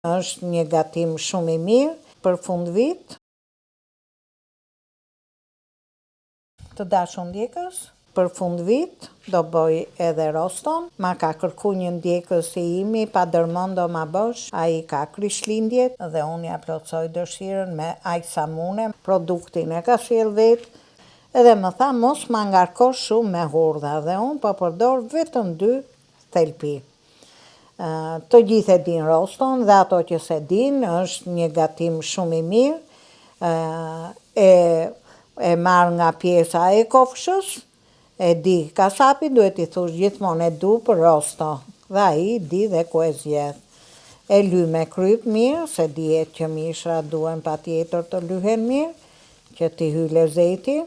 Është një gatim shumë i mirë për fundvit. Të dashur ndjekës, për fundvit do bëj edhe roston. Ma ka kërku një ndjekës i imi, pa ndërmend do ma bësh, ai ka krishtlindjet dhe unë ia plotësoj dëshirën me aq sa mundem. Produktin e ka sjellë vetë edhe më tha mos ma ngarko shumë me hurdha dhe unë po përdor vetëm dy thelpi. Të gjithë e dinë roston dhe ato që s'e dinë, është një gatim shumë i mirë, e, e marr nga pjesa e kofshës, e di kasapi, duhet t'i thush gjithmonë e du për rosto, dhe ai di dhe ku e zgjedh. E lyj me kryp mirë, se dihet që mishrat duhen patjetër të lyhen mirë, që t'i hyjë lezeti.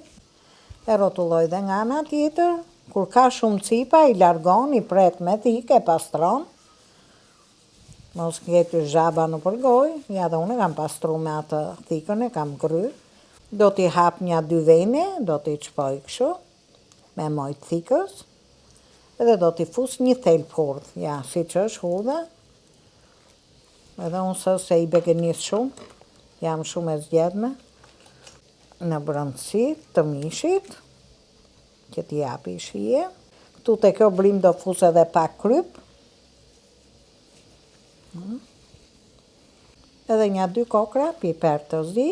E rrotulloj dhe nga ana tjetër, kur ka shumë cipa i largon, i pret me thikë, e pastron, mos ngetë zhaba nëpër gojë, ja dhe unë e kam pastru me atë thikën e kam grry, do t'i hap nja dy vene, do t'i çpoj kështu, me mojë të thikës, edhe do t'i fus një thelp hurdhë, ja, siç është hurdha, edhe unë së se i begenis shumë, jam shumë e zgjedhme. Në brendësi të mishit, që t'i japi shije. Këtu te kjo brimë do fus edhe pak kryp. Hmm. Edhe nja dy kokra piper të zi,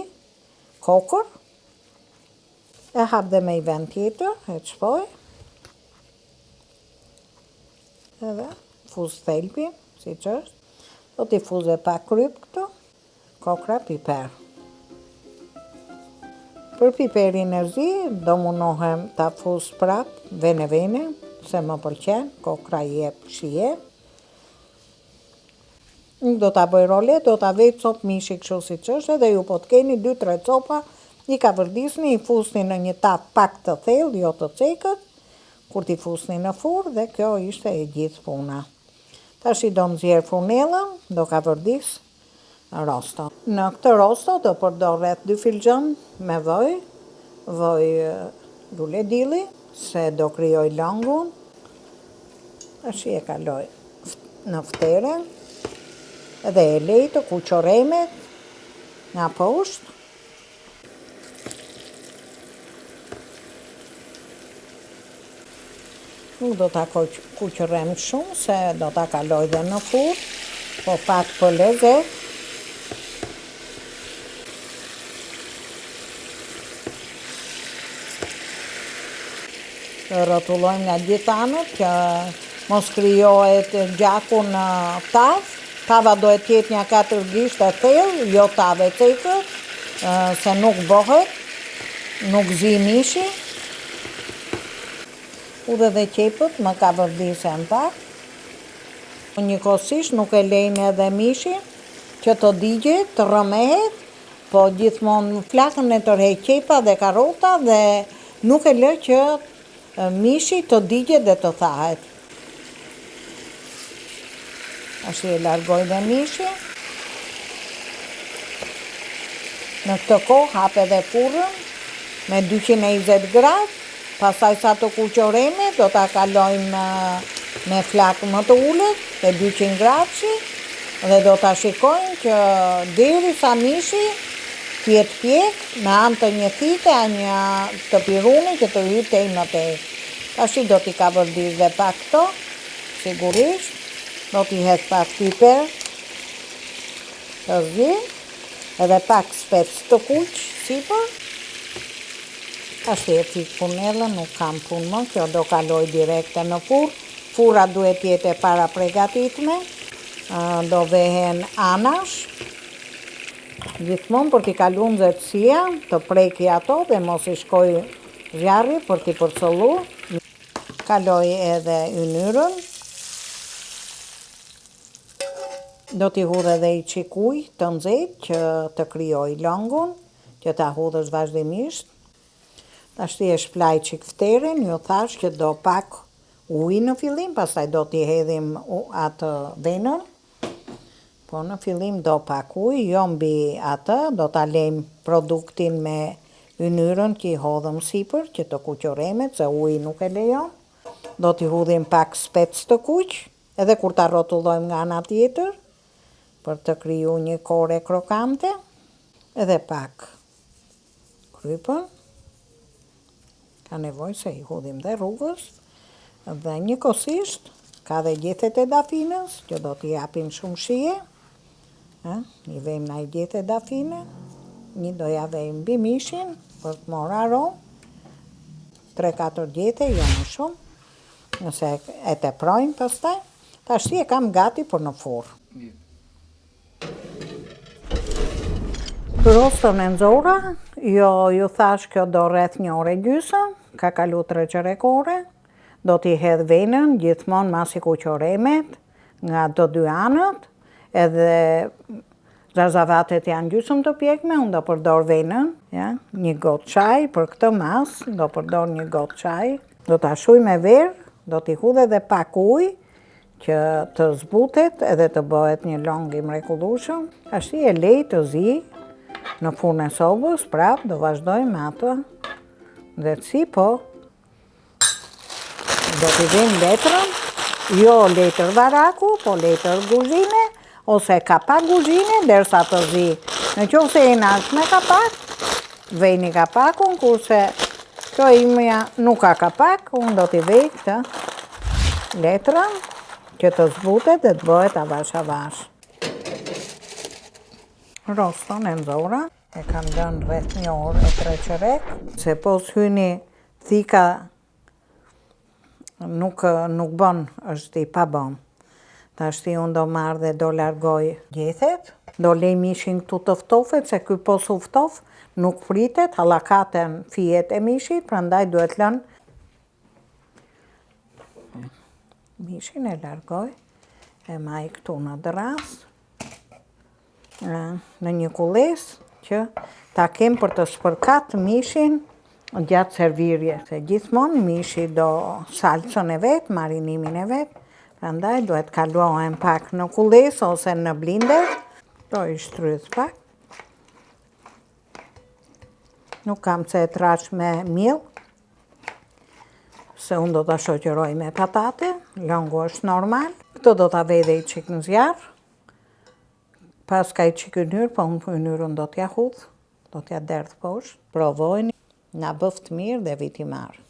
kokër. E hap dhe me i vend tjetër, e çpoj. Edhe fus thelpin, siç është. Do t'i fus dhe pak kryp këtu. Kokra piper. Për piperin e zi do munohem ta fus prap vene vene, se më pëlqen, kokra i jep shije. Nuk do ta bëj role, do ta vej copë mishi kështu siç është edhe ju po të keni 2-3 copa, i kavërdisni, i fusni në një tavë pak të thellë, jo të cekët, kur t'i fusni në furrë dhe kjo ishte e gjithë puna. Tashi do nxjerr furnellën, do kavërdis rosto. Në këtë rosto do përdor rreth 2 filxhan me vaj, vaj luledielli, se do krijoj lëngun. Tashi e kaloj në ftere dhe e lej të kuqërremet nga poshtë. Nuk do ta kuqërrem shumë se do ta kaloj dhe në furrë, po pak për lezet. E rrotullojmë nga gjithë anët që mos krijohet gjaku në tavë. Tava duhet të jetë nja 4 gisht e thellë, jo tavë e cekët, se nuk bëhet, nuk zi mishi. Hudhë dhe qepët, më kavërdisen pak. Njëkohësisht nuk e lejmë edhe mishin që të digjet, të rrëmehet, po gjithmonë flakën e tërheq qepa dhe karota dhe nuk e lë që mishi të digjet dhe të thahet. Tashi e largoj dhe mishin. Në këtë kohë hap edhe furrën me 220 gradë, pastaj sa të kuqërremet do ta kalojmë me flakë më të ulët, te 200 gradëshi, dhe do ta shikojmë që deri sa mishi të jetë pjek me anë të një thike a një të piruni që të hyjë tej më tej. Tashi do t'i kavërdis dhe pak këto, sigurisht, do t'i hedh pak piper të zi, edhe pak spec të kuq sipër. Tashi e fik furnellën, nuk kam punë më, kjo do kaloj direkte në furrë. Furra duhet të jetë e parapregatitme, do vehen anash, gjithmonë për t'i kalu nxehtësia, të preki ato dhe mos i shkoj zjarri për t'i përcëllu. Kaloj edhe ynyrën. Do t'i hudh edhe i çik ujë të nxehtë që të krijoj lëngun, që ta hudhësh vazhdimisht. Tashti e shplaj çik fteren, ju thash që do pak ujë në fillim, pastaj do t'i hedhim atë venën. Po në fillim do pak ujë, jo mbi atë, do ta lejmë produktin me ynyrën që i hodhëm sipër, që të kuqërremet, se uji nuk e lejon. Do t'i hudhim pak spec të kuq, edhe kur ta rrotullojmë nga ana tjetër. Për të kriju një kore krokante, edhe pak kripën, ka nevojë se i hudhim dhe rrugës, dhe njëkohësisht ka dhe gjethet e dafinës, që do t'i japin shumë shije, i vejmë naj gjethe dafine, një do ja vejmë mbi mishin, për të marrë aromë, 3-4 gjethe, jo më shumë, nëse e teprojmë pastaj, tashti e kam gati për në furrë. Roston e nxora, jo ju thash kjo do rreth një orë e gjysë, ka kalu tre çerek ore, do t'i hedh venën gjithmonë masi kuq oremet, nga të dy anët, edhe zarzavatet janë gjysëm të pjekme, unë do përdor venën, ja, një gotë çaj, për këtë masë, do përdor një gotë çaj, do ta shuj me verë, do t'i hudh edhe pak ujë, që të zbutet edhe të bëhet një lëng i mrekullueshëm. Tashti e lej të zi në furrën e sobës, prapë do vazhdoj me atë nxehtësi, po do t'i vejmë letrën, jo letër varaku, po letër guzhine, ose kapak guzhine, derisa të zi. Në qoftë se ena është me kapak, vejni kapakun, kurse kjo imja nuk ka kapak, unë do t'i vej këtë letrën që të zbutet dhe të bëhet avash avash. Roston e nxora, e kam lënë rreth një orë e tre çerek, se po s'hyni thika Nuk, nuk bën, është i pabom. Tashti unë do marr dhe do largoj gjethet, do lej mishin këtu të ftofet, se ky po s'u ftof, nuk pritet, hallakaten fijet e mishit, prandaj duhet lënë mishin e largoj, e maj këtu në dërrasë. Në një kullesë që ta kem për të spërkat mishin gjatë servirjes. Se gjithmonë mishi do salcën e vet, marinimin e vet, prandaj duhet kalohen pak në kullesë ose në blinder, do i shtrydh pak. Nuk kam pse e trash me miell, se unë do ta shoqëroj me patate, lëngu është normal. Këtë do ta vej dhe i çik në zjarr, Paska i çik ynyrë, po unë ynyrën do t'ja hudh, do t'ja derdh poshtë. Provojeni, na bëftë mirë dhe vit i mbarë.